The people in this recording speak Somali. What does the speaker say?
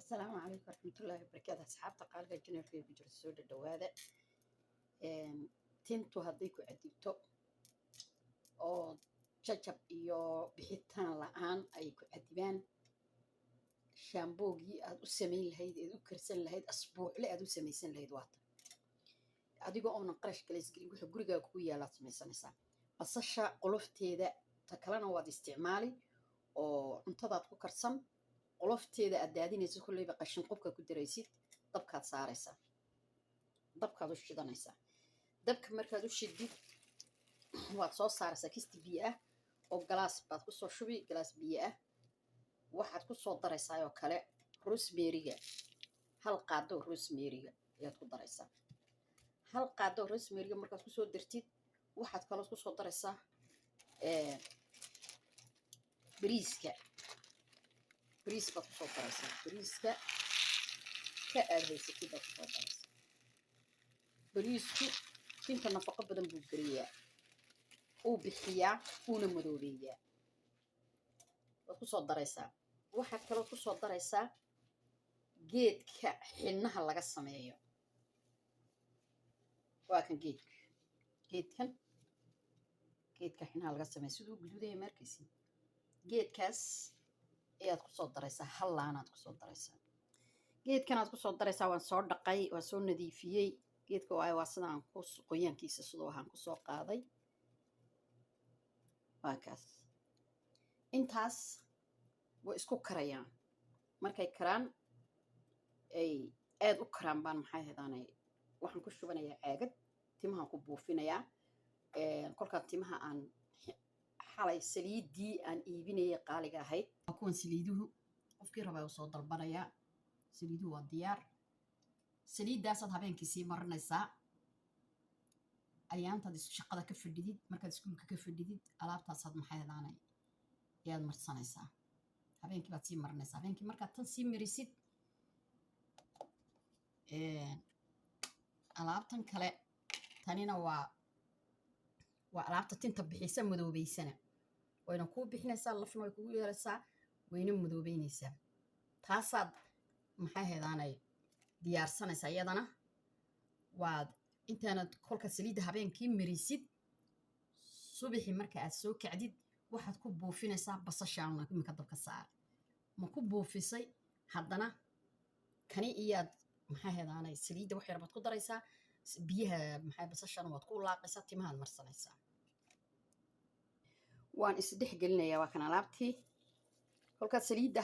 Asalaamu calaykum waraxmatullaahi wabarakaatu. Asxaabta qaaliga channelkayga ku jira, soo dhadhawaada. Tintu hadday ku cadibto oo jajab iyo bixitaan la-aan ay ku cadibaan, shaamboogii aad u samayn lahayd eed u karsan lahayd, asbuucle aad u samaysan lahayd, waata adigoo oonan qarash kale isgelin. Wuxuu gurigaaga kugu yaalaad samaysanaysaa. Basasha qolofteeda, ta kalena waad isticmaali oo cuntadaad ku karsan. Qolofteeda aad daadinaysid, kolleyba qashin qubka ku daraysid, dabkaad saaraysaa, dabkaad u shidanaysaa. Dabka markaad u shidid, waad soo saaraysaa kisti biyo ah oo galaas baad kusoo shubi. Galaas biyo ah waxaad kusoo daraysaa oo kale rosemaryga, hal qaado rosemaryga ayaad ku daraysaa. Hal qaado rosemaryga markaad kusoo dartid, waxaad kaloo kusoo daraysaa bariiska. Bariis baad kusoo daraysaa, bariiska ka aad haysatid baad kusoo daraysaa. Bariisku tinta nafaqo badan buu geliyaa, uu bixiyaa, uuna madoobeeyaa. Waad kusoo daraysaa. Waxaad kaloo kusoo daraysaa geedka xinnaha laga sameeyo. Waa kan geedka, geedkan, geedka xinnaha laga sameeyo, siduu guduudaya markaysi. Geedkaas ayaad kusoo daraysaa, hal laanaad kusoo daraysaa. Geedkanaad kusoo daraysaa. Waan soo dhaqay, waan soo nadiifiyey geedka, waayo waa sidaan ku qoyaankiisa siduu ahaan kusoo qaaday. Waa kaas. Intaas way isku karayaan. Markay karaan, ay aada u karaan, baan maxay ahaydaanay, waxaan ku shubanayaa caagad, timahaan ku buufinayaa. Kolkaan timaha aan xalay saliiddii aan iibinayay qaaliga ahayd, waa kuwan saliiduhu. Qofkii rabaa uu soo dalbanayaa. Saliiduhu waa diyaar. Saliiddaasaad habeenkii sii marinaysaa ayaantaad shaqada ka fadhidid. Markaad iskuulka ka fadhidid, alaabtaasaad maxay hadaanay ayaad marsanaysaa. Habeenkii baad sii marinaysaa. Habeenkii markaad tan sii marisid, alaabtan kale, tanina waa alaabta tinta bixisa, madoobeysana. Wayna kuu bixinaysaa, lafna way kugu yeelaysaa, wayna madoobeynaysaa. Taasaad maxay haydaanay diyaarsanaysaa. Iyadana waad intaanad kolka saliidda habeenkii marisid, subaxii marka aad soo kacdid, waxaad ku buufinaysaa basashaana iminka dabka saar ma ku buufisay. Haddana kani iyaad maxay haydaanay saliidda wax yar baad ku daraysaa, biyaha maxay basashana waad ku laaqaysaa, timahaad marsanaysaa. Waan isdhex gelinayaa. Waa kan alaabtii kolkaad saliidda